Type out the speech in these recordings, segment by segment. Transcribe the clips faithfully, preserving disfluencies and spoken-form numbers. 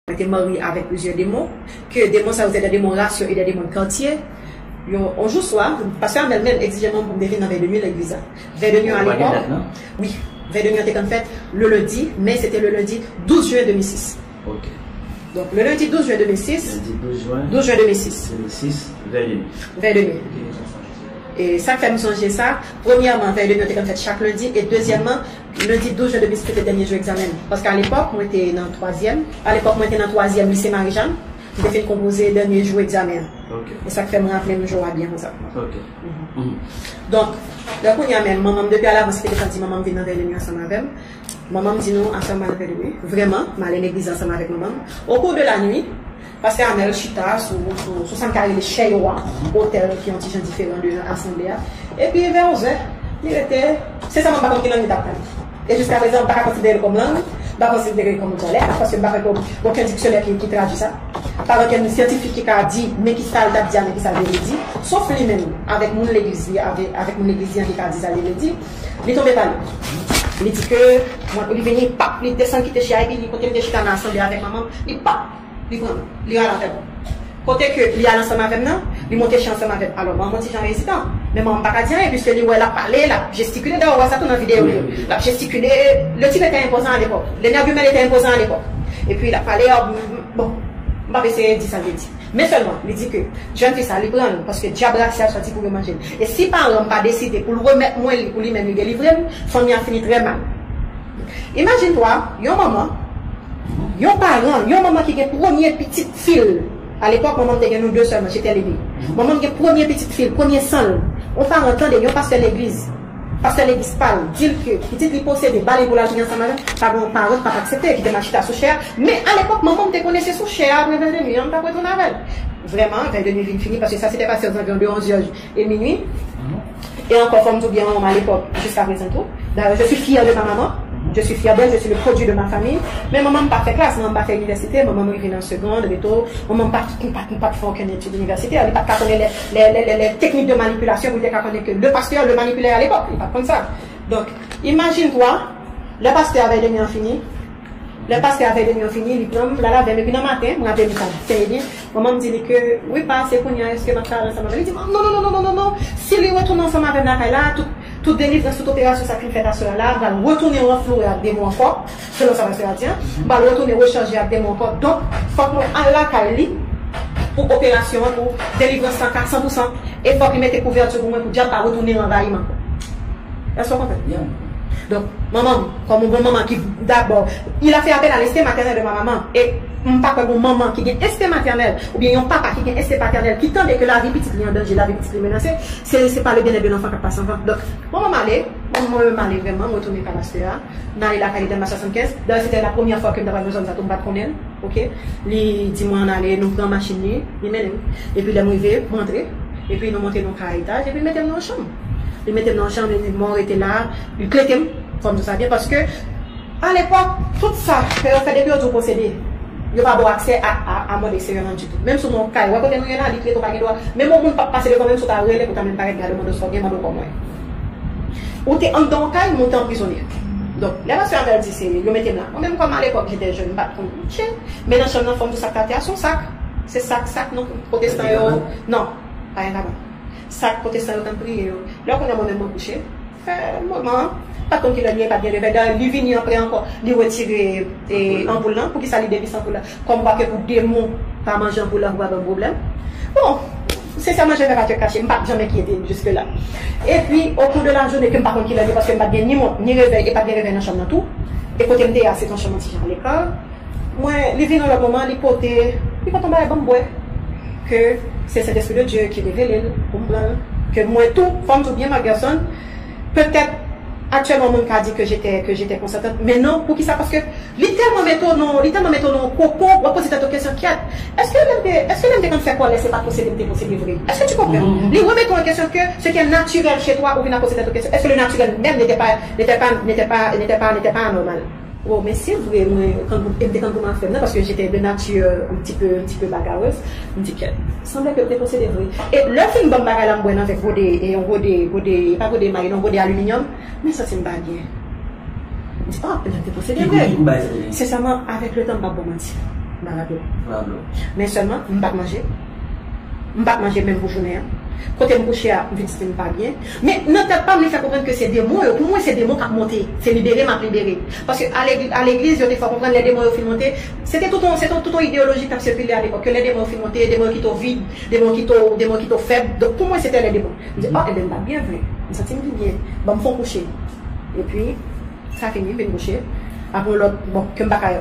Mwen te marye avèk plizyè demon, ke demon sa yo te de demon ras yo e de demon katye. Yon, yon jou swa, pastè Amèl menm egzije mwen pou m te vin nan vèy de nwi legliz la. Vèy de nwi a lepòk, wi, vèy de nwi an te konn fèt le lendi, men se te le lendi douz jen de mil sis. Ok. Donk, le lendi douz jen de mil sis. Lendi douz jen. Douz jen de mil sis. De mil sis, vèy de nwi. Vèy de nwi. Ok. E sa k fè m sonje sa, premyèman, vèy de nwi an te konn fèt chak lendi, e dezyèmman, lendi douz jen de mil sis se te dènye jou egzamen m. Paske alepòk, mwen te nan twazyèm, alepòk, mwen te nan twazyèm lise Marijàn, m te fin konpoze dènye jou egzamen an. Ok. E sa k fè m raple m jou a byen konsa. Ok. Mhm. Donk, lè kounye a menm, manman m, depi alavans, li te deja di manman m vin nan vèy de nwi ansanm avè m. Manman m di nou, aswè m al vèy de nwi. Vrèman, m ale legliz ansanm avèk manman m. Au cours de la nuit, pastè Amèl chita sou, sou, sou sa n ka rele Chèyo a, otèl ki yon ti jan diferan de jan asanble a. Epi vè onzè, li rete, sensèman m pa konn ki lang li t ap pale. E jiskaprezan, m pa ka konsidere l kòm lang, m pa konsidere l kòm dyalèk, paske m pa kwè ke okenn diksyonè ki, ki tradui sa. Pa gen okenn syantifik ki ka di, men ki sa l t ap di a, men ki sa l te vle di. Sof li menm, avèk moun legliz li, avèk, avèk moun legliz li an ki ka di sa l te vle di. Li tonbe pale. Li di ke, mwen, li vini, pap, li desann kite chè a, epi li kote m te chita nan asanble avèk manman m, li pap, li pran, li rale atè. Kote ke li al ansanm avè m nan, li monte chè ansanm avè m. Alò, manman ti jan ezitan. Men manman m pa ka di anyen, piske li wè l ap pale, l ap jestikile. Dayè, ou wè sa tou nan videyo yo. L ap jestikile. Le type était imposant à l'époque. L'énergumène était imposant à l'époque. Epi l ap pale, bon, m p ap eseye di sa l te di. Men sèlman, li di ke jèn fi sa, li pran l, paske dyab rasyal sòti pou yo manje l. E si paran m pa deside pou l remèt mwen li, pou li menm li delivre m, fanmi a fini trè mal. Imajine twa, yon manman, yon paran, yon manman ki gen premye pitit fi l. Alepòk, manman m te gen nou de sèlman, j'étais l'aînée. Manman m gen premye pitit fi l, premye san l. Yon paran tande, yon pastè legliz, pastè legliz pa l, di l ke pitit li posede, ba li pou l al priye ansanm avè l, pa gen yon paran k p ap aksepte, kite m al chita sou chè a. Men alepòk, manman m te konnen se sou chè a, apre vèy de nwi an, m t ap retounen avè l. Vrèman, vèy de nwi vin fini, paske sa se te pase aux environs de onz heures et minuit. E ankò, fò m di w byen, manman m alepòk, jiskaprezan tou. D'ailleurs, je suis fière de ma maman. Je suis fière d'elle, je suis le produit de ma famille. Men manman m pa fè klas, manman m pa fè inivèsite, manman m rive nan segond, reto. Manman m pa t, pa t, pa t fè okenn etid inivèsitè. Li pa t ka konnen lè, lè, lè, lè, lè teknik de manipilasyon pou li te ka konnen ke le pasteur le manipulait à l'époque. Li pa t konn sa. Donk, imajine twa, lè pastè a vèy de nwi an fini, lè pastè a vèy de nwi an fini, li pran m, l al avè m, epi nan maten, m raple m sa trè byen, manman m di li ke, wi pa, se kounye a, èske m ap ka al ansanm avè l? Li di, non, non, non, non, non, non, non, si li retounen ansanm avè m lakay la, tout, tout delivrans, tout operasyon sa k fin fèt aswè a la, m pral retounen ranfloure ak demon ankò, selon sa pastè a di an, m pral retounen rechanje ak demon ankò, donk, fòk mwen al lakay li pou operasyon an, pou delivrans lan ka san pou san, e fòk li mete kouvèti pou mwen, pou dyab pa retounen anvayi m ankò. Èske w konprann? Donk, manman m, kòm yon bon manman ki, dabò, il a fait appel à l'instinct maternel de ma maman. E m pa kwè gon manman ki gen ensten matènèl, oubyen yon papa ki gen ensten patènèl, ki tande ke lavi pitit li an danje, lavi pitit li menase, se, se pa le bien-être de l'enfant k ap pase anvan. Donk, manman m ale, manman m ale vrèman, m retounen kay pastè a, m ale lakay li nan swasann kenz. Dayè, se te la premyè fwa ke m t ap al nan zòn sa tou, m pa t konnen l. Ok, li di mwen ann ale, nou pran machin li, li mennen m. Epi lè m rive, m rantre, epi nou monte nan kay etaj, epi l mete m nan yon chanm. Li mete m nan yon chanm, li di, "Bon, rete la." Li klete m, fò m di w sa byen, paske, alepòk, tout sa ke yo fè depi yo di w posede, yo pa ba w aksè a, a, a mòd eksteryè lan ditou. Menm si w nan yon kay, wè kote nou ye la, li klete w pa gen dwa. Menm yon moun p ap pase devan, menm si w ta rele pou w ta menm parèt gade w mande w sa w gen, mande w kòman w ye. Ou te anndan yon kay, men w te anprizone. Donk, lè pastè Amèl di se yo mete m la. Mwen menm kòm alepòk, j'étais jeune, m pa t konn tchè. Men nan chanm nan, fò m di w sa k ta te a, se yon sak. Se sak, sak, non, pwotestan yo, non, pa gen kabann. Sak pwotestan yo konn priye yo. Lè kounye a mwen menm mwen kouche, fè moman, pa t konn kilè li ye, pa t gen revèy. Dayè, li vini apre ankò, li retire, e, anpoul lan. Poukisa li devise anpoul lan? Kòmkwa ke pou demon pa manje anpoul lan, pou pa ban m pwoblèm. Bon, sensèman, je vais pas te cacher, m pa t janm enkyete m jiske la. Epi, au cours de la journée, ke m pa konn kilè li ye, paske m pa t gen ni mont, ni revèy, e pa t gen revèy nan chanm nan tou. E kote m te ye a, se te yon chanm an ti jan aleka. Mwen, li vin yon lòt moman, li pote, li pote yon bagay ban m bwè. Ke se Sentespri de Dye ki revele l pou m pran l. Ke mwen tou, fò m di w byen, Marc Gerson, petèt, aktyèlman, moun ka di ke j'étais, que j'étais consentante. Men non, poukisa? Paske li tèlman mete w nan, li tèlman mete w nan yon kokon, w ap poze tèt ou kesyon, kyèt, èske lè m te, èske lè m te konn fè kòlè, se pa t posede m te posede vre? Est-ce que tu comprends? Li remete w an kesyon ke ce qui est naturel chez toi, ou vin ap poze tèt ou kesyon, est-ce que le naturel même n'était pas, n'était pas, n'était pas, n'était pas, n'était pas anormal? Bon, men se vre, mwen, kangou, m te kangou m ap fè m nan, paske j'étais de nature un petit peu, un petit peu bagarreuse. M di, "Kèt, sanble ke m te posede vre." E lè fin ban m bagay la, m bwè l avèk gode, e yon gode, gode, e pa gode mayi, non, gode aliminyòm, men santi m pa byen. M di, "Oh, m te posede vre." Sensèman, avèk le tan, m p ap ba w manti. M pa raple w. Men sèlman, m pa t manje. M pa t manje menm pou jounen an. Kote m kouche a, m vin santi m pa byen. Men nan tèt pa m, li fè konprann ke se demon yo. Pou mwen, se demon k ap monte. Se libere m ap libere. Paske a legliz, a legliz, yo te fè konprann lè demon yo fin monte, se te tout yon, se te tout yon ideyoloji k t ap sikile alepòk. Ke lè demon yo fin monte, demon yo kite w vid, demon yo kite w, demon yo kite w fèb. Donk pou mwen, se te lè demon. M di, oh, enben, m pa byen vre. M santi m pi byen. Ban m fè yon kouche. Epi, sa fini, m vin kouche. Apre yon lòt, bon, ke m pa ka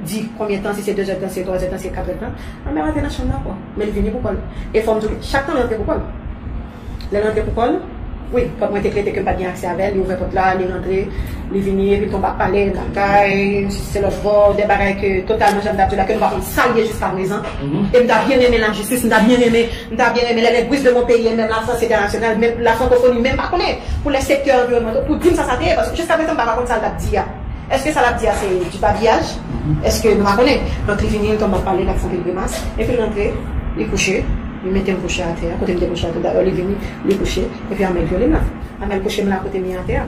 di konbyen tan, si se de zè tan, si se twa zè tan, si se kat zè tan. Anmè rantre nan chanm nan ankò. Men li vini pou kò l. E fò m di w, chak tan li rantre pou kò l. Lè l rantre pou kò l, wi, pòt mwen te klete ke m pa t gen aksè avè l, li ouvè pòt la, li rantre, li vini, epi l tonbe ap pale, lakay, se lòt bò, de bagay ke totalman jan m t ap di w la, ke nou pa konn sa l ye jiskaprezan. E m ta byen renmen lajistis, m ta byen renmen M ta byen renmen lè lengwis de mon peyi, menm Lafrans entènasyonal, menm la frankofoni, menm pa konnen pou lè sektè anviwònmantal, pou di m sa sa te ye, paske jiskaprezan m pa ka konn sa l t ap di a. Èske sa l ap di a se du babiyaj? Èske nou pa konnen? Donk li vini, li tonbe ap pale, l ap fè anpil grimas, epi l rantre, li kouche, li mete m kouche atè a, kote m te kouche a tou dayè, li vini, li kouche, epi Amèl vyole m la. Amèl kouche m la kote m ye atè a.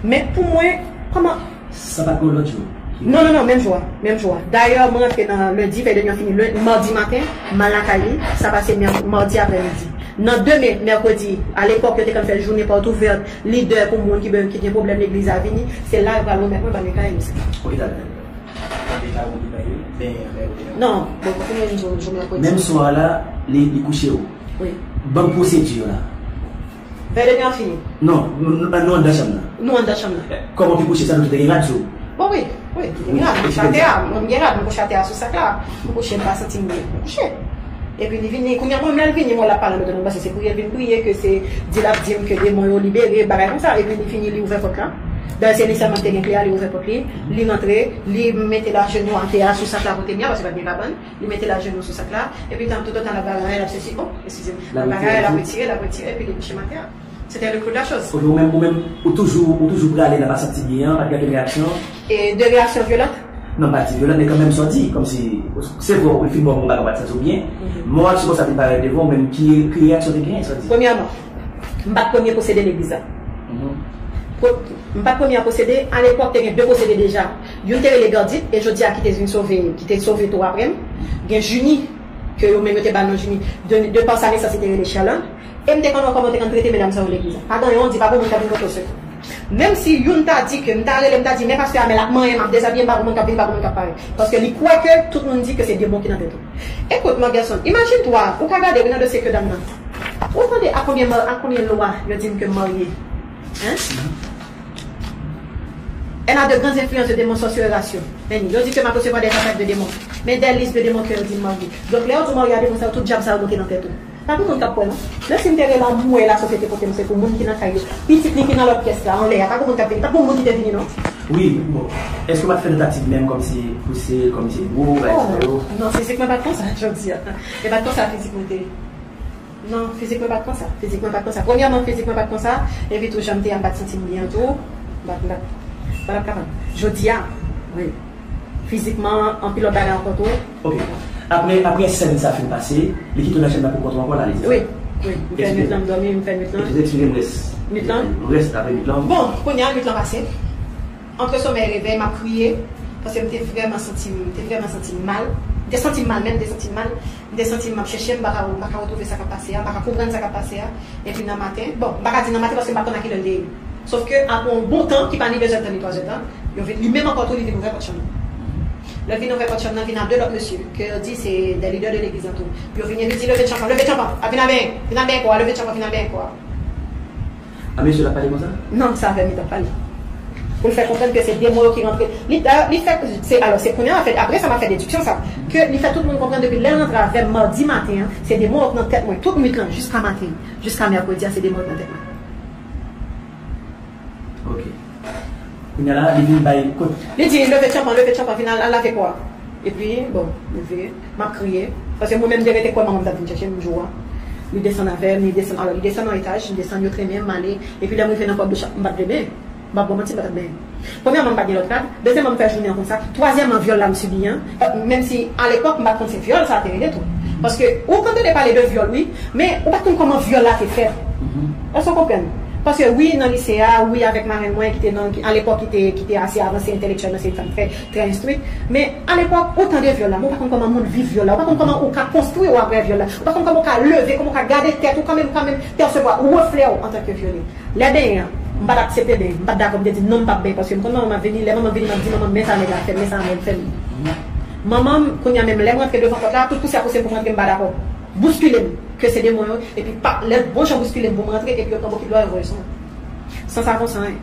Men pou mwen, kòman Sa pa t gen yon lòt jou? Non, non, non, menm jou a, menm jou a. Dayè, mwen rantre nan lendi, vèy de nwi an fini len-, madi maten, m al lakay li, sa pase mè-, madi aprèmidi. Nan demen, mèkredi, alepòk, yo te konn fè jounen pòt ouvèt, lidè pou moun ki ben-, ki gen pwoblèm legliz la vini, se la yo pral remèt mwen, ban mwen kay misye. Opital menm. Opital ou li bay yo, ben, mèkredi an. Non, bon, pou fini jou, jou mèkredi. Menm swa la, li, li kouche w. Wi. Ban m pwosedi la. Vèy de nwi an fini. Non, nou, nou, nou anndan chanm nan. Nou anndan chanm nan. Kòman w te kouche sa, nou te gen rad sou ou? Bon, wi, wi, m te gen rad, m kouche atè a, mwen m gen rad, m kouche atè a sou sak la. M kouche, m pa santi m byen, m kouche. Epi li vini, kounye a, mwen, lè l vini, mwen, l ap pale an lòt lang, paske se priye l vin priye, ke se di l ap di m ke demon yo libere, bagay konsa. Epi li fini, li ouvè pòt la. Dayè, se li sèlman ki te gen kle a, li ouvè pòt li, li rantre, li mete l ajenou atè a sou sak la kote m ye a, paske pa t gen kabann. Li mete l ajenou sou sak la, epi tan, toutotan l ap bagay, l ap sesi, oh, eskize m, l ap bagay, l ap retire, l ap retire, epi li kouche m atè a. Se te le clou de la chose. Ok, ou menm, ou menm, ou toujou, ou toujou prale, nan pa santi byen an, pa t gen okenn reyaksyon? E de reyaksyon vyolent? Non, m pa di vyolent, men kanmenm sa w di, kòmsi, se vre, ou fin ba w yon bagay, ou pa t santi w byen, men yon aksyon konsa vin parèt devan w, menm ki, ki reyaksyon w te genyen, sa w di? Premyèman, m pa t premye posede legliz la. Pre-, m pa t premye a posede, alepòk te gen de posede deja. Youn te rele Gardit, e jodi a ki te vin sove, ki te sove tou apre m. Gen Jini, ke yo menm yo te ba l non Jini, de, de pa sa nesans li te rele Sherlande. E m te konn wè kòman yo te konn trete medam sa yo legliz la. Pa gen anyen w di, pa gen moun k ap vin pote w sekou. Menm si youn ta di ke m ta rele, m ta di, men pastè Amèl ap manyen m, ap dezabiye m, pa gen moun k ap vin, pa gen moun k ap parèt. Paske li kwè ke tout moun di ke se demon ki nan tèt ou. Ekout, mwen, Gerson, imajine twa, ou ka gade, wi, nan dosye ke dam nan. Ou tande a konbyen ma-, a konbyen lwa yo di m ke m marye? Hein? Elle a de grandes influences de démons sorcieras. Men yo di ke m ap resevwa des attaques de démons. Men des listes de démons ke yo di m marye. Donk, lè yo di w marye a demon sa yo, tout dyab sa yo monte nan tèt ou. Pa gen moun k ap kwè, non. Menm si m te rele anmwe lasosyete pote m sekou, moun ki nan kay yo, pitit li ki nan lòt pyès la, anlè a, pa gen moun k ap vini, pa gen moun ki te vini, non. Wi, bon. Èske w pa t fè tantativ menm kòmsi pouse l, kòmsi gwo, bagay sa yo? Non, fizik mwen pa t konsa, jodi a. E pa t konsa fizik mwen te ye. Non, fizik mwen pa t konsa. Fizik mwen pa t konsa. Premyèman, fizik mwen pa t konsa. Epi tou, jan m te ye a, m pa t santi m byen tou. M pa t, m pa t, m pa t ap kapab. Jodi a, wi. Fizikman, anpil lòt bagay ankò tou. Ok. Apre, apre sèn sa fin pase, li kite w nan chanm nan pou kont ou ankò la, li di sa? Wi, wi. M fè nwit lan, m dòmi, m fè nwit lan. Eksplike, eksplike m rès. Nwit lan? Rès apre nwit lan. Bon, kounye a, nwit lan pase. Antre somèy e revèy, m ap kriye. Paske m te vrèman santi m, m te vrèman santi m mal. M te santi m mal menm, m te santi m mal. M te santi m ap chèche, m pa ka, m pa ka retwouve sa k ap pase a, m pa ka konprann sa k ap pase a. Epi nan maten, bon, m pa ka di nan maten paske m pa t konn a kilè l te ye. Sòf ke apre yon bon tan, ki pa ni de zè tan ni twa zè tan, yo vin, li menm ankò tou, li vin ouvè pòt chanm nan. Lè l vin ouvè pòt chanm nan, vin a de lòt mesye, ke yo di se de lidè de legliz lan tou. Yo vini, li di, leve tchanpan, leve tchanpan, a vin al benyen, vin al benyen kò a, leve tchanpan, vin al benyen kò a. A mesye la pale konsa? Non, se avè m li t ap pale. Pou l fè konprann ke se demon yo ki rantre. Li, li fè, se, alò, se kounye a, fè, apre sa, m ap fè dediksyon sa. Ke li fè tout moun konprann depi lè l rantre avè m madi maten an, se demon yo k nan tèt mwen. Tout nwit lan, jiska maten. Jiska mèkredi a, se demon yo k nan tèt mwen. Ok. Kounye a la, li vin bay kout. Li di, leve tchanpan, leve tchanpan, vin al, al lave kò a. Epi, bon, m leve, m ap kriye. Paske mwen menm, m te rete kwè manman m t ap vin chèche m jou a. Li desann avè m, li desann, alò, li desann yon etaj, m desann, yo trennen m, m ale. Epi lè m rive nan pòt douch la, m pa t vle benyen. M p ap ba w manti, m pa t ap benyen. Premyèman, m pa t gen lòt rad. Dezyèmman, m fè jounen an konsa. Twazyèmman, vyòl la m sibi an. Menm si, alepòk, m pa t konn se vyòl sa te rele tou. Paske, ou konn tande pale de vyòl, wi, men ou pa t konn kòman vyòl la te fèt. Èske w konprann? Paske wi, nan lise a, wi, avèk marenn mwen ki te nan, ki, alepòk ki te, ki te ase avanse entelektyèlman, se yon fanm trè, trè enstwit. Men alepòk, ou tande vyòl la, men ou pa konn kòman moun viv vyòl la, ou pa konn kòman ou ka konstwi w apre vyòl la, ou pa konn kòman ou ka leve, kòman ou ka gade tèt ou, kanmenm, kanmenm pèsevwa reflè w antanke vyole. Lè benyen an, m pa t aksepte benyen, m pa t dakò, m te di non, m p ap benyen, paske m konn manman m ap vini, lè manman m vini, m ap di manman m, men sa nèg la fè m, men sa mwen fè m. Manman m, kounye a menm, lè m rantre devan pòt la, tout pouse ap pouse m pou m rantre, m pa dakò. Bouskile m, ke se demon yo, epi pa, lè bon jan bouskile m pou m rantre, epi yo pran bokit dlo a, yo voye sou mwen. San savon, san anyen.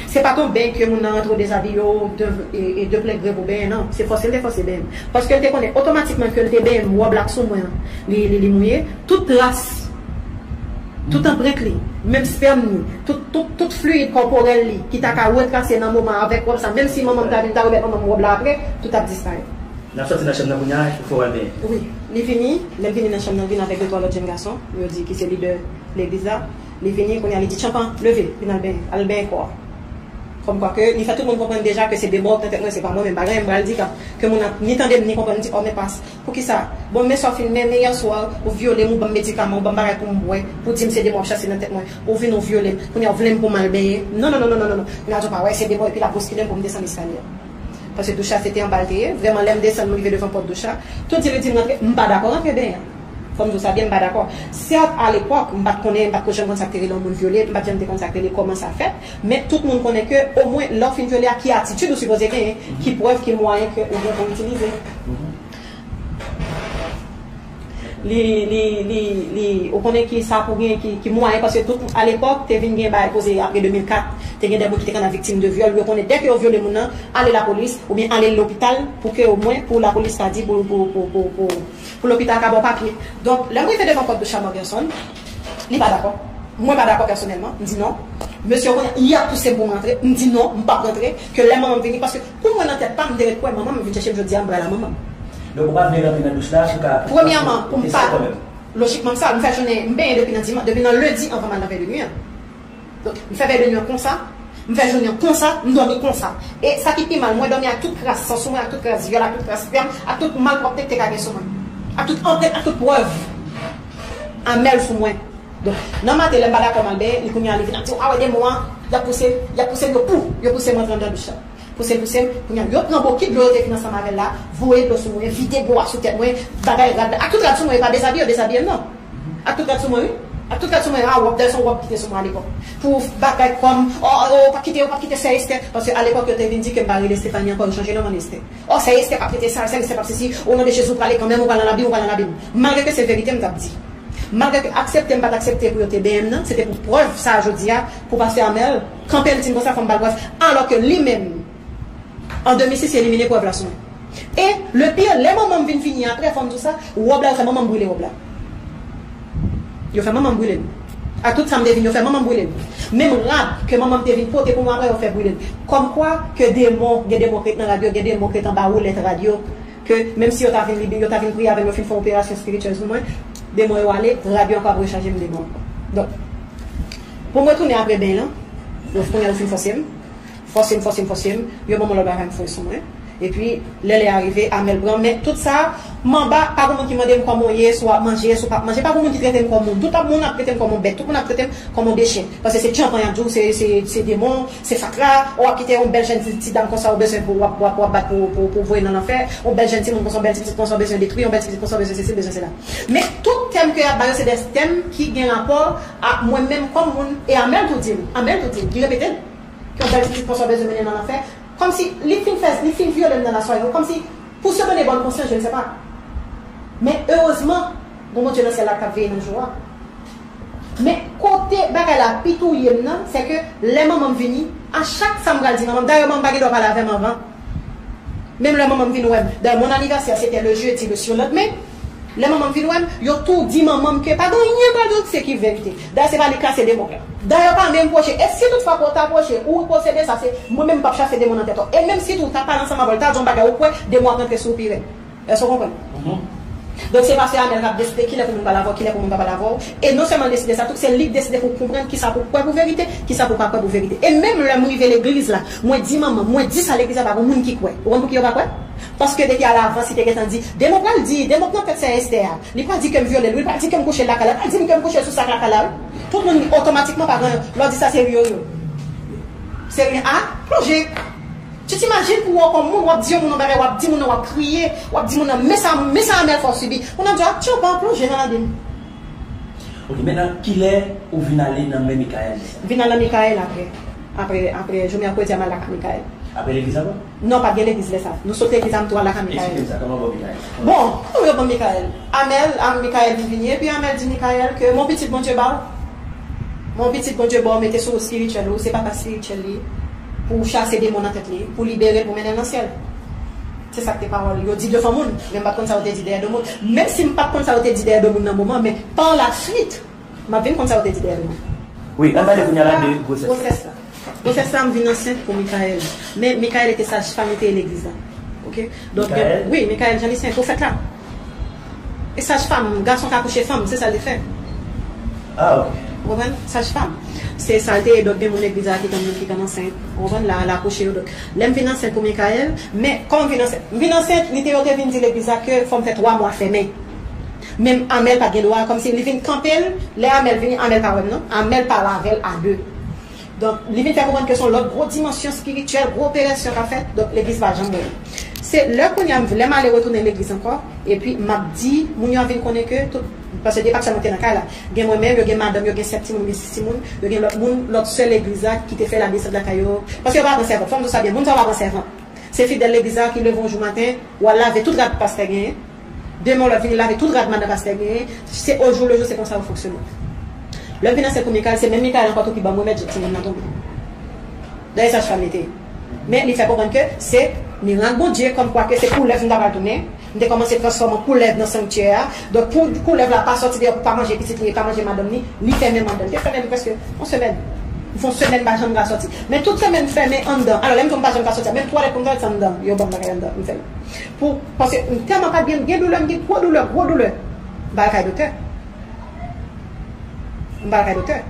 Se pa t yon benyen ke moun nan rantre, w dezabiye w de, e, e de plen gre pou benyen, non. Se fòse l te fòse benyen m. Paske l te konnen otomatikman ke l te benyen m, wòb la k sou mwen an, li, li, li mouye. Tout tras, tout anprent li, menm spèm li, tout, tout, tout fliyid kòporèl li, ki ta ka retrase nan moman avèk wòb sa, menm si manman m ta vin, ta remèt manman m wòb la apre, tout ap disparèt. N ap sòti nan chanm nan kounye a, fò w al benyen. Wi, li vini, lè l vini nan chanm nan, l vin avèk de twa lòt jèn gason, yo di ki se lidè legliz la. Li vini, kounye a, li di, Tchanpan, leve, vin al benyen, al benyen kò a. Kòmkwa ke li fè tout moun konprann deja ke se de mò k nan tèt mwen, se pa mwen menm, pa gen anyen m pral di k ap, ke moun ap ni tande m, ni konprann, m di, oh, men pas, poukisa? Bon, men sa w fin, men, men yè swa, ou vyole m, ou ban m medikaman, ou ban m bagay pou m bwè, pou di m se de mò w ap chase nan tèt mwen, ou vin ou vyole m, kounye a w vle m pou m al benyen. Non, non, non, non, non, non, non. Kounye a w di, pa wè, se de mò, epi l ap bouskile m pou m desann eskalye a. Paske douch la se te anba l te ye. Vrèman, lè m desann, m rive devan pòt douch la. Tout di li di m rantre, m pa dakò rantre benyen an. Fò m di w sa byen, m pa dakò. Sèt, alepòk, m pa t konnen, m pa t ko janm konn sa k te rele yon moun vyole, m pa t janm te konn sa k rele kòman sa fèt. Men tout moun konnen ke, omwen, lè w fin vyole a, ki atitid ou sipoze genyen, ki prèv, ki mwayen ke ou gen pou w itilize. Li, li, li, li, ou konnen ki sa pou gen, ki, ki mwayen, paske tout, alepòk, te vin gen bagay koze apre de mil kat, te gen de moun ki te konn ap viktim de vyòl, yo konnen dèke yo vyole moun nan, ale lapolis, oubyen ale lopital, pou ke omwen, pou lapolis ka di, pou, pou, pou, pou, pou, pou lopital ka ba w papye. Donk, lè m rive devan pòt douch la, Morganson, li pa dakò. Mwen pa dakò pèsonèlman, m di non. Mesye yo konnen, y ap pouse m pou m rantre, m di non, m p ap rantre, ke lè manman m vini, paske pou mwen nan tèt pa m, m te ret kwè manman m vin chèche m jodi a, m pral a manman m. Donk ou pa vle rantre nan douch la pou ka... Premyèman, pou m pa, lojikman m sa, m fè jounen, m benyen depi nan dimanch, depi nan lendi anvan m al nan vèy de nwi an. Donk, m fè vèy de nwi an konsa, m fè jounen an konsa, m dòmi konsa. E sa ki pi mal, mwen dòmi ak tout kras san sou mwen, ak tout kras vyòl, ak tout kras spèm, ak tout malpwòpte k te ka gen sou mwen. Ak tout anprent, ak tout prèv. Amèl sou mwen. Donk, nan maten, lè m pa dakò m al benyen, li kounye a, li vin ap di, a wè demon an, y ap pouse, y ap pouse m, yo pou, yo pouse m rantre anndan douch la. Pouse l, pouse m, kounye a, yo pran bokit dlo yo te fin ansanm avè l la, voye dlo sou mwen, vide dlo a sou tèt mwen, bagay rad la, ak tout rad sou mwen, yo pa dezabiye, yo dezabiye m non. Ak tout rad sou mwen, wi. Ak tout rad sou mwen, a wòb, dayè se yon wòb ki te sou mwen alepòk. Pou bagay kòm, o, o, o, pa kite, o, pa kite sè Estè, paske alepòk yo te vin di ke m pa rele Stephanie ankò, yo chanje non m an Estè. O, sè Estè p ap rete sal, sè Estè p ap sesi, o non de Jezi, ou prale kanmenm, ou pral nan labim, ou pral nan labim. Malgre ke se verite m t ap di. Malgre ke aksepte m pa t aksepte pou yo te benyen m nan, se te pou prèv sa a jodi a, pou pastè Amel kanpe l di m konsa, fò m ba l prèv, alò ke li menm, an de mil sis, li elimine prèv la sou mwen. E le pire, lè manman m vin vini apre, fò m di w sa, wòb la, yo fè manman m brile wòb la. Yo fè manman m brile l. Ak tout sa m te vin, yo fè manman m brile l. Menm rad ke manman m te vin pote pou mwen apre, yo fè brile l. Kòmkwa ke demon, gen demon k ret nan rad yo, gen demon k ret anba woulèt rad yo, ke menm si yo ta vin li, yo ta vin priye avè m, yo fin fè yon operasyon espirityèl sou mwen, demon yo ale, rad yo ankò ap rechaje m demon. Donk, pou m retounen apre benyen an, yo kounye a yo fin fòse m, fòse m, fòse m, fòse m, yo ban m yon lòt bagay m foure sou mwen. Epi, lè lè a rive, Amel pran, men tout sa, m anba, pa gen moun ki mande m kòman w ye, si w ap manje, si w p ap manje, pa gen moun ki trete m kòm moun. Tout ap, moun ap trete m kòm yon bèt, tout moun ap trete m kòm yon de chen. Paske se tchanpan y ap di w, se, se, se demon, se fatra, w ap kite yon bèl jèn ti, ti dam konsa, ou bezwen pou w ap, w ap, w ap bat pou, pou, pou voye nan lanfè, yon bèl jèn timoun konsa, yon bèl ti pitit konsa, ou bezwen detwi, yon bèl ti pitit konsa, ou bezwen sesi, bezwen sela. Men tout tèm ke y ap ba yo, se de tèm ki gen rapò ak mwen menm kòm moun, e Amel tou di l, Amel tou di l, li repete l, ke yon bèl ti pitit konsa, ou bezwen mennen nan lanfè. Kòmsi li fin fè, li fin vyole m nan laswarè, kòmsi, pour se donner bonne conscience, je ne sais pas. Men erezman, gon Bondye nan syèl la k ap veye nan jou a. Men kote bagay la pi touye m nan, se ke lè manman m vini, a chak sa m pral di manman m, dayè manman m pa gen dwa pale avè m anvan. Menm lè manman m vin wè m, dayè mon anniversaire, c'était le jeudi, le surlendemain, lè manman m vin wè m, yo tou di manman m ke pa gen anyen pral di w ki se ki verite. Dayè se pa li k kase demon la. Dayè pa menm pwoche. E si toutfwa ke w ta pwoche, ou posede sa, se mwen menm m p ap chase demon nan tèt ou. E menm si tou w ta pale ansanm avè l, ta di yon bagay, ou kwè, demon ap rantre sou ou pi rèd. Èske w konprann? Donk se pastè Amel k ap deside kilè pou moun pale avè w, kilè pou moun pa pale avè w. E non sèlman l deside sa, tout se li k deside pou w konprann kisa pou w kwè pou verite, kisa pou w pa kwè pou verite. E menm lè m rive legliz la, mwen di manman, mwen di sa legliz la, pa gen moun ki kwè. Ou konn pouki yo pa kwè? Paske depi alavans, li te gentan di, demen w pral di, demen w nan tèt sè Estè a. Li pral di ke m vyole l, wi, li pral di ke m kouche l lakay la, li pral di m ke m kouche l sou sak lakay la, wi. Tout moun otomatikman pa gen, lè w di sa se ri yo ri. Se ri a plonje. Tu t'imagines pou w kòm moun, w ap di yon moun yon bagay, w ap di moun nan, w ap kriye, w ap di moun nan, men sa, men sa Amel fè w sibi. Moun nan di w, atchou, pa plonje nan ladim. Ok, mentnan, kilè ou vin ale nan men Michael lè sa? M vin al nan Michael apre. Apre, apre, jou mèkredi a, m al lakay Michael. Apre legliz ankò? Non, pa t gen legliz lè sa. Nou sot legliz a, m tou al lakay Michael. Eksplike m sa, kòman w ban Michael? Bon, kòman yo ban Michael? Amel, a, Michael vin vini, epi Amel di Michael ke, mon pitit, Bondye ba w. Mon pitit, Bondye ba w, mete sou wout espirityèl ou, se papa espirityèl li, pou w chase demon nan tèt li, pou libere l, pou mennen l nan syèl. Se sa k te pawòl yo di devan moun, men m pa t konn sa yo te di dèyè do moun. Menm si m pa t konn sa yo te di dèyè do moun nan moman, men pa la swit, m ap vin konn sa yo te di dèyè do moun. Wi, ann pale kounye a la de gwosès la. Gwosès la. Gwosès la, m vin ansent pou Michael. Men Michael te sajfanm, li te ye legliz la. Ok? Donk, Michael? Wi, Michael, jan li se pwofèt la. E sajfanm, gason ka kouche fanm, se sa l te fè. Ah, ok. Ou konprann? Sajfanm. Se sa l te ye, donk gen moun legliz la ki konn, ki konn ansent. Ou konprann? La, la kouche yo, donk. Lè m vin ansent pou Michael, men kòman m vin ansent? M vin ansent, li te, yo te vin di legliz la ke fò m fè twa mwa fèmen. Men Amel pa t gen dwa, kòmsi li vin kanpe l, lè Amel vini, Amel pa wè m non, Amel pale avè l a de. Donk, li vin fè konprann ke se yon lòt gwo dimansyon espirityèl, gwo operasyon k ap fèt, donk legliz pa janm wè li. Se lè kounye a, lè m ale retounen legliz ankò, epi m ap di, moun yo ap vin konnen ke tout, paske depi sa mwen te nan kay la, gen mwen menm, yo gen madanm, yo gen sèt timoun, yo gen sis timoun, yo gen lòt moun, lòt sè legliz la ki te fè la desant lakay yo, paske yo pa pran sèvant, fò m di w sa byen, moun sa yo pa pran sèvant. Se fidèl legliz la ki leve yon jou maten, w al lave tout rad pastè genyen, demen w lòt vini lave tout rad madan pastè genyen, se o jou le jou, se konsa yo fonksyone. Lè m vin ansent pou Michael, se menm Michael ankò tou ki ban m remèd, timoun nan tonbe. Dayè sajfanm li te ye. Men li fè konprann ke se mirak Bondye, kòmkwa ke se koulèv m ta pral tounen. M te kòmanse transfòme an koulèv nan sanktyè a. Donk pou koulèv la pa sòti deyò, pou pa manje pitit li, pa manje madanm li, li fèmen m anndan. Li te fèmen m prèske yon semèn. M fè yon semèn m pa janm ka sòti. Men tout semèn m fèmen anndan. Alò lè m di w m pa janm ka sòti a, menm twalèt pou m twalèt se anndan. Yo ban m lakay anndan, m fèmen. Pou, paske m tèlman pa t byen, m gen doulè, m gen gwo doulè, gwo doulè. M pa al kay doktè. M pa al kay doktè.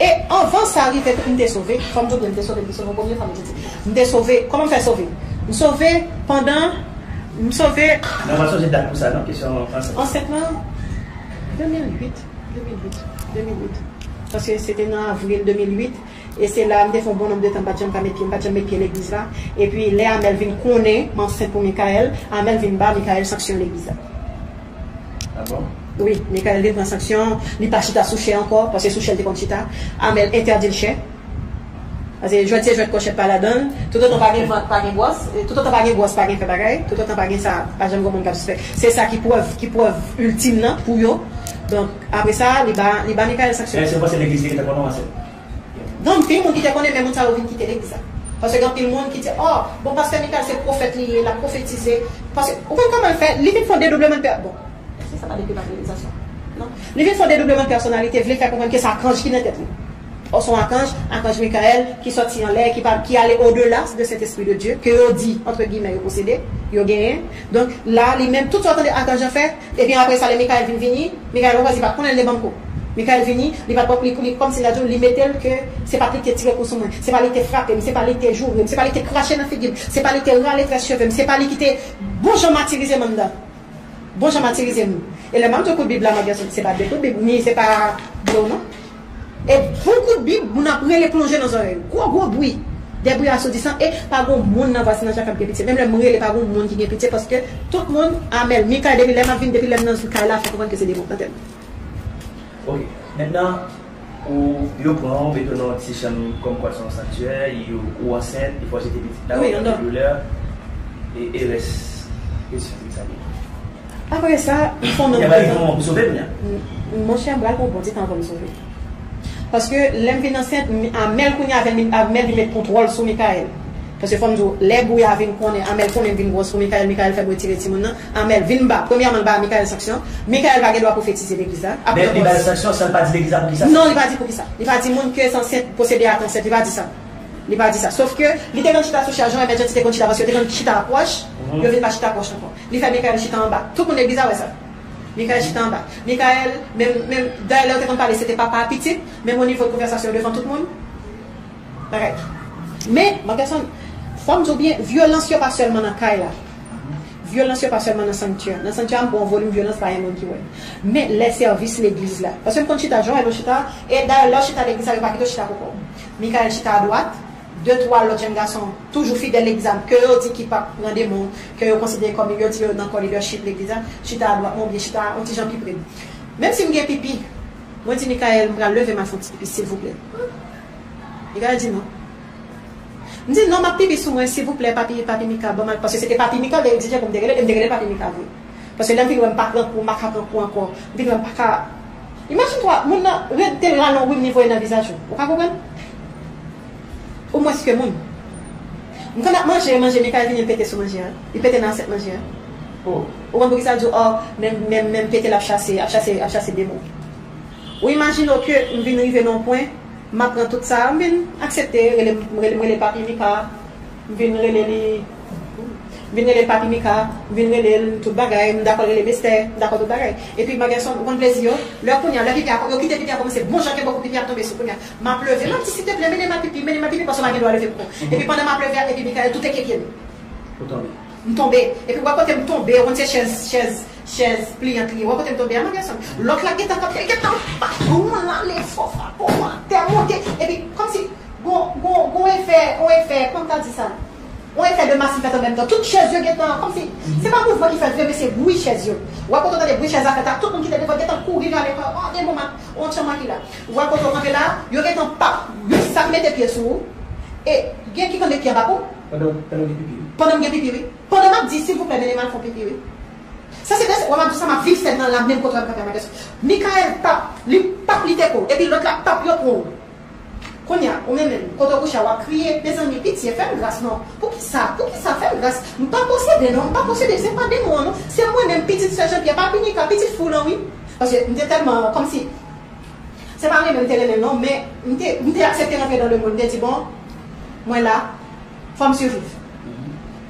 E anvan sa rive tou, m te sove. Fò m di w byen, m te sove, m te sove yon premye fwa, m te di. M te sove, kòman m fè sove? M sove pandan, m sove. Non, pa sonje dat pou sa, non, kesyon ansent. Ansent lan, de mil uit, de mil uit, de mil uit. Paske se te nan avril de mil uit. E se la, m te fè yon bon nonb de tan, m pa t janm ka met pye, m pa t janm met pye legliz la. Epi, lè Amel vin konnen m ansent pou Michael, Amel vin ba Michael sanksyon legliz la. Ah bon? Wi, Michael vin pran sanksyon, li pa chita sou chè ankò, paske sou chè l te konn chita. Amel entèdi l chè. Paske jwèt se jwèt, kòchèt pa ladan l. Toutotan pa gen vant, pa gen bwòs. E toutotan pa gen bwòs, pa gen fè bagay. Toutotan pa gen sa, pa janm gen moun k ap sispèk. Se sa ki prèv, ki prèv iltim nan pou yo. Donk, apre sa, li ba, li ba Michael sanksyon. Èske w panse legliz te gentan konnen w ansent? Gen anpil moun ki te konnen, men moun sa yo vin kite legliz la. Paske gen anpil moun ki di, oh, bon, pastè Michael se pwofèt li ye, l ap pwofetize. Paske, ou konn kòman l fè, li vin fè yon dedoubleman de pè-, bon, èske sa pa depi evanjelizasyon? Non. Li vin fè yon dedoubleman de pèsonalite, vle fè konprann ke se akanj ki nan tèt li. Ò, se yon akanj, akanj Michael, ki sòti anlè, ki pa, ki ale odela de Sentespri de Dye, ke yo di, antre gimè, yo posede, yo genyen. Donk, la, li menm, tout sa w tande akanj lan fè, epi apre sa, lè Michael vin vini, Michael, ou wè, li pa t konnen l te banko. Michael vini, li pa t, li, li, kòmsi n ta di w, li mete l ke se pa t li ki te tire kou sou mwen, se pa li ki te frape m, se pa li ki te joure m, se pa li ki te krache nan figi m, se pa li ki te rale très cheve m, se pa li ki te bon jan matirize m anndan. Bon jan matirize m. E lè m ap di w kout Bib la, mwen gen, se pa de kout Bib, ni se pa dlo, non. E bon kout Bib, moun ap rele plonje nan zòrèy ou. Gwo, gwo bri. De bri asoudisan, e pa gon moun nan vwazinaj la k ap gen pitye. Menm lè m rele, pa gon moun ki gen pitye, paske tout moun, Amel, Michael, depi lè m ap vin, depi lè m nan kay la, fè konprann ke se demon k nan tèt mwen. Ok. Mentnan, ou, yo pran w, mete w nan yon ti chanm kòmkwa se yon sanktyè, yo, ou ansent, yo fòse te pitit la, wi, ou pran doulè, e, e rès kesyon sa. Apre sa, m fè yon nonb de tan. Ou sove kounye a? M, monchè, m pral pran yon bon ti tan anvan m sove. Paske lè m vin ansent, m, Amel kounye a, Amel vin met kontwòl sou Michael. Paske fò m di w, lè bri a vin konnen, Amel konnen m vin gwòs pou Michael, Michael fè m retire timoun nan. Amel vin ba, premyèman, l ba Michael sanksyon. Michael pa gen dwa pwofetize legliz la. Men li ba l sanksyon san l pa di legliz la poukisa. Non, li pa di poukisa. Li pa di moun ke se ansent, posede a te ansent, li pa di sa. Li pa di sa. Sof ke li te konn chita sou chè a, jan Emèjans te konn chita, paske yo te konn chita pwòch, yo vin pa chita pwòch ankò. Li fè Michael chita anba. Tout moun legliz la wè sa. Michael chita anba. Michael, menm, menm, dayè lè yo te konn pale, se te papa a pitit, menm o nivo de konvèsasyon devan tout moun. Bagay. Men, Marckerson, fò m di w byen, vyolans yo pa sèlman nan kay la. Vyolans yo pa sèlman nan sanktyè. Nan sanktyè a, m pran yon volim vyolans, pa gen moun ki wè. Men lè sèvis legliz la. Paske m konn chita, jan w wè nou chita, e dayè, lè w chita legliz la, yo pa kite w chita pou kò w. Mikaèl chita adwat, de twa lòt jèn gason, toujou fidèl legliz la, ke yo di ki p ap pran demon, ke yo konsidere kòm yo di yo nan kò lidèchip legliz la, chita adwat mwen, oubyen chita yon ti jan pi pre m. Menm si m gen pipi, mwen di Mikaèl, m pral leve m al fè yon ti pipi, silvouplè. Mikaèl di non. M di non, m ap pipi sou mwen, silvouplè, papi, papi Mika, ban m al, paske se te papi Mika, l te egzije pou m te rele, e m te rele papi Mika vre. Paske lè m vin wè m pa pran kou, m pa ka pran kou ankò. M vin wè m pa ka. Imajine twa, moun nan rete rale yon wi m li voye nan vizaj ou. Ou ka konprann? Ou mwens ke moun. M konn ap manje, manje, Mikaèl vini, l pete sou manje a. Li pete nan asyèt manje a. Ou konn poukisa l di w, oh, men, men, men m pete l ap chase, ap chase, ap chase demon. Ou imajine w ke m vin rive nan yon pwen, m ap pran tout sa, m vin aksepte, rele, rele, m rele papi Mika, m vin rele li, m vin rele papi Mika, m vin rele l tout bagay, m dakò rele mestè, m dakò tout bagay. Epi, Magerson, ou konn plezi yo, lè kounye a, lè pipi a, yo kite pipi a kòmanse bon jan ke bòkò pipi ap tonbe sou kounye a. M ap leve, m ap di, silteplè, mennen m al pipi, mennen m al pipi, paske m pa gen dwa leve pou kò m. Epi pandan m ap leve a, epi Mikaèl tou teke pye m. Ou tonbe. M tonbe. Epi w wè kote m tonbe, ou konn se chèz, chèz, chèz pliyan li ye. W wè kote m tonbe a, Magerson. Lòt la gentan kanpe, li gentan bat, gon la, lè fò, frape w atè, monte. Epi, kòmsi, gon, gon, gon efè, gon efè, kòman ta di sa? Gon efè de mas li fèt an menm tan. Tout chèz yo gentan, kòmsi, se pa mouvman ki fèt vre, men se bri chèz yo. W wè kote w tande bri chèz la fèt la, tout moun ki te devan gentan kouri rale kò yo, oh, demon, yon tchanma ki la. W wè kote w kanpe la, yo gentan pap, yo sak mete pye sou ou. E gen ki kanpe pye anba kou. Pandan, pandan w gen pipi, wi. Pandan m gen pipi, wi. Pandan m ap di, silvouplè, mennen m al fè yon pipi, wi. Sa se de, wè m ap di w sa, m ap viv sèn nan la, menm kote w ap kanpe a, Magerson. Mikaèl pap, li pap, li teke w. Epi lòt la pap, yo pran w. Kounye a, ou menm menm, kote w kouche a, w ap kriye, mezanmi, pitye, fè m gras non. Poukisa, poukisa, fè m gras? M pa posede non, m pa posede, se pa demon an non. Se mwen menm, pitit sè Jean Pierre, papi Mika, pitit fou lan, wi. Paske m te tèlman, kòmsi, se pa renmen m te renmen l non, men m te, m te aksepte rantre nan lemonn, m te di, bon, mwen la, fò m siviv.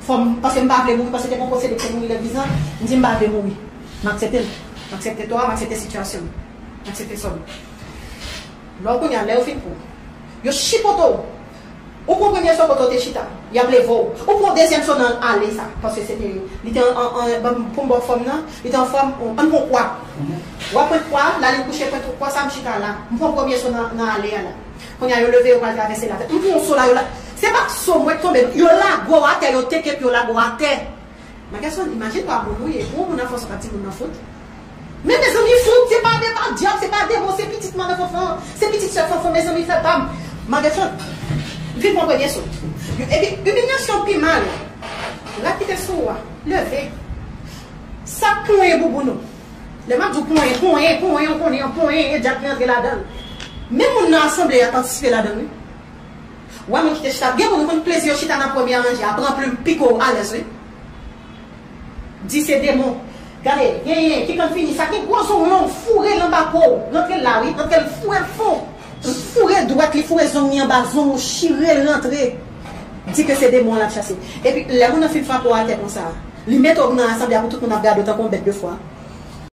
Fò m, paske m pa vle mouri, paske te gon posede ki te mouri legliz lan, m di m pa vle mouri. M aksepte l. M aksepte tò a, m aksepte sitiyasyon m. M aksepte sò m. Lè w kounye a, lè yo fin pran w, yo chipote w. Ou pran premye so kote w te chita, y ap leve w. Ou pran dezyèm so nan ale sa, paske se te, li te an, an, an, ban m, pou m ba w fòm nan, li te an fòm, an, an pran kwa. W ap pran kwa, la li kouche, pran kwa sa, m chita la. M pran premye so nan, nan ale a la. Kounye a, yo leve, yo pral travèse latè. M pran so la, yo la. Se pa so mwen k tonbe, yo lage w atè, yo teke pye w lage w atè. Magerson, imajine twa moun ou ye, pou yon moun nan fòs, w pa di moun nan fout. Men mezanmi, fout, se pa, se pa dyab, se pa demon, se pitit manman Fanfan, se pitit sè Fanfan, mezanmi, fè pa m. Magerson, vin pran premye so. Epi, imilyasyon pi mal. Rat ki te sou ou a, leve. Sa k ponyen bouboun ou. Lè m ap di w ponyen, ponyen, ponyen, ou konnen, ponyen, e dyab ki rantre ladan l. Men moun nan asanble a patisipe ladan l, wi. Wè moun ki te chita. Gen moun ou konn plezi yo chita nan premye ranje a, pran plim, pike w alèz, wi. Di se demon. Gade, genyen ki konn fini sa, gen gwo zong long, foure l anba po w, rantre l la, wi, rantre l foure l fon. Foure dwèt li, foure zong li anba zong ou, chire l rantre. Di ke se demon an l ap chase. Epi, lè moun nan fin frape w atè konsa, li mete w nan asanble a pou tout moun ap gade w tankou yon bèt de fwa.